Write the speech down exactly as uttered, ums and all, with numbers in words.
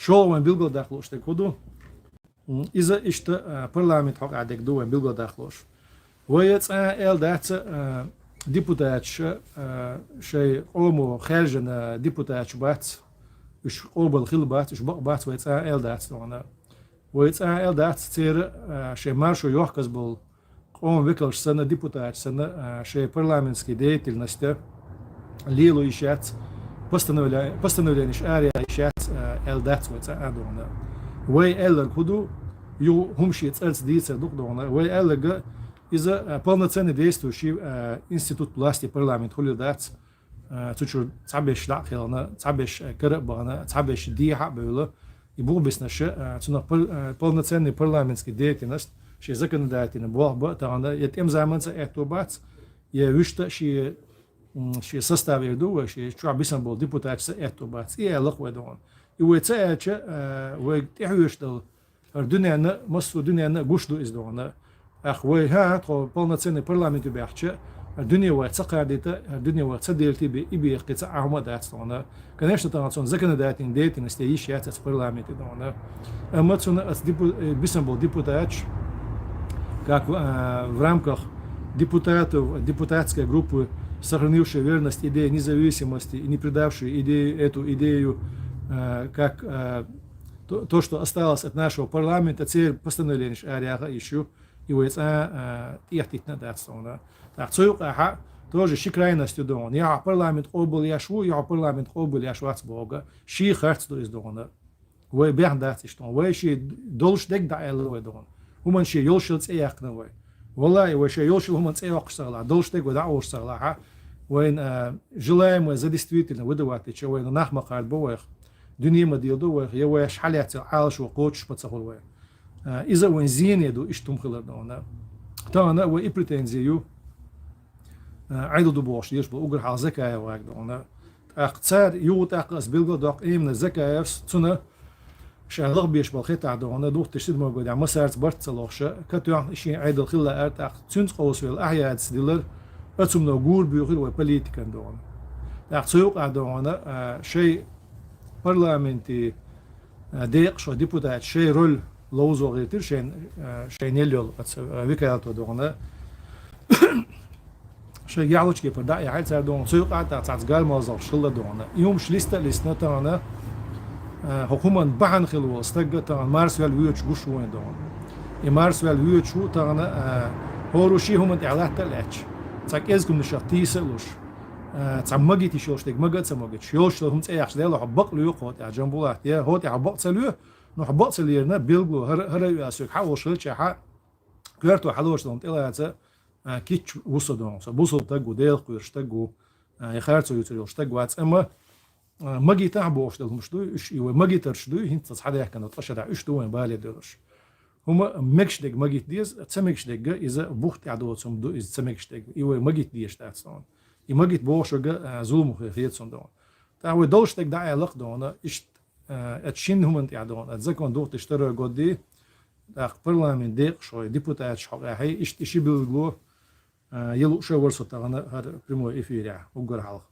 ШолгӀа вайн билгалдаккха лууш дерг хӀун ду? М, иза иштта, а, парламент хьокъехь дерг ду вайн билгалдаккха лууш. Вай цкъа а аьлла дац, а, депутаташ, а, шайн къомо хаьржина депутаташ бац, уьш къобал хилла бац, уьш бакъ бац, вай цкъа а аьлла дац тхуна. Вай цкъа а аьлла дац церан, а, шайн маршо йохказа болу къоман векалш санна, депутаташ санна, а, шайн парламентский деятельность лело йиш яц, постановля-, постановленеш араяха йиш яц, а, аьлла дац вай цкъа а тхуна. Вай аьлларг хӀун ду? Юха хӀума шен цӀарца дийцар ду-кх тхуна. Вай аьлларг иза, а, полноценный действующий, а, институт власти парламент хуьлур дац. А, цу чуьра цхьаберш дӀа а хилла, цхьаберш, а, кара а бахана, цхьаберш дехьа а бевлла, и бух биснарш, а, цунах пол-, а, полноценный парламентский деятельность, шен законодательный болх бан а тахана, я тӀеман заманца аьтто бац, я вуьшта а шен, м, шен состав эр ду вай, шен чохь бисина болу депутаташца аьтто бац. И аьлла-кх вай тхуна. И вай ца аьлча, а, вайга тӀехьоьжуш долу хӀара дуьненна, массо а дуьненна а гуш ду иза тхуна. ТӀаккха вай, хӀа, тхо полноценный парламент ю баьхча, хӀара дуьне вайх ца кхардийта, хӀара дуьне вайх ца делийта бен, и бен кхин цхьа а хӀума а дац тхуна. Конечно, тахана цунна законодательный деятельность ян йиш яц оцу парламенте тхуна. Амма цунна оцу депу-, э, бисина болу депутаташ, как, а, в рамках депутатов, депутатской группы, сохранившие верность идее независимости и не предавшие идею, эту идею, а, как, а, то, то, что осталось от нашего парламента, церан постановленеш араяха йиш ю, и вай цкъа а, а, тӀехтийтина а дац тхуна. ТӀаккха цу юкъахь а тоже ши крайность ю тхуна. Я хьо парламент къобал еш ву, я хьо парламент къобал еш вац боху, ши харц ду иза тхуна. Вай бехна дац иштта тхуна. Вай шен долуш дерг дӀааьлла вай тхуна. ХӀуманна шен йолуш йолу цӀе яьккхина вай. Валлахи, вай шен йолуш йолу хӀуманна цӀе йоккхуш ца хилахь, долуш дерг вай дӀа а олуш ца хилахь, вайна, а, желаемое за действительное выдавать дича, вайна нах ма кхарбо вайх. Дуьне ма дийр ду вайх, я вай хьалаьцна Ӏалашо кхочуш ма ца хуьлу вай. А, иза а вайн зене ду, иштта хӀума хилар тхуна. Тахана а вай и претензи ю, а, Ӏедал ду бохуш дезаш болу уггар хьалха Закаев вайга тхуна. ТӀаккха цара юха тӀаккха аса билгал а доккху, именно Закаевс цунна ша лахбеш болу хетахь тхуна, две тысячи седьмой годехь массаьрца барт ца лохуш, ка тоьхна шен Ӏедал хилла ара, тӀаккха цуьнца къовсавелла Ахьядис дилар, оцу хӀумано гур буьйхира вай политикан тхуна. ТӀаккха цу юкъахь тхуна, а, шайн парламенте, а, декъашхой депутаташ шайн роль ловзо гӀиртира шайн, а, шайн елла йолу оцу, а, векалато тхуна. Шайн яхьлучу кепара дӀа а яьхьира цара тхуна, цу юкъа а тӀаккха цхьацца гармалзалш хилла тхуна. И хӀумаш листа а листина тахана, а, хӀокху хӀуманна бахьана хилла волу стаг а тахана марсаваьлла воьдуш гуш ву вайна тхуна. И марсаваьлла воьдуш ву тахана, а, хӀора шен хӀуманна тӀехь латта а лаьтташ, цхьа кӀезиг хӀуманашах тийса а луш, а, цхьа магийта йиш йолуш дерг мага а ца магийтуш, йолуш йолу хӀума цӀе яхча, Дела, хьо бакъ лоь кхо тӀехь, Джамбулат, я хӀо тӀехь хьо бакъ ца лоь, ну, хьо бакъ ца лерина, билгало, хӀара, хӀара а ю аса соьга хьан волуш хилча хьан, коьрто хьалоцуш долу тӀелаца, а, кийча ву со тхуна. Со бусалба стаг ву, Делах кхоьруш стаг ву, а, я харцо юьйцур йолу стаг вац, амма, а, магийтахь бохуш долу хӀумаш дуй, уьш и вай магийтарш дуй, хӀинца цхьа даьхкина ткъа шарахь уьш ду вайн бале долуш. ХӀума мегаш дерг магийта деза, ца мегаш дерг иза бух тӀехь доцу хӀума ду, иза ца мегаш дерг. И вай магийта дезаш дац тхуна. И магийта бохуш верг, а, зулам хир хета суна тхуна. ТӀаккха вай долуш дерг дӀа а аьлла-кх тхуна, иштта, а, оцу шина хӀуманна тӀехь тхуна, оцу закон две тысячи второй годий, тӀаккха парламент декъашхой, депутаташ хьокъехь, иштта и ши билгало, а, я лууш а вара со тахана хӀара прямой эфирехь, уггар хьалха.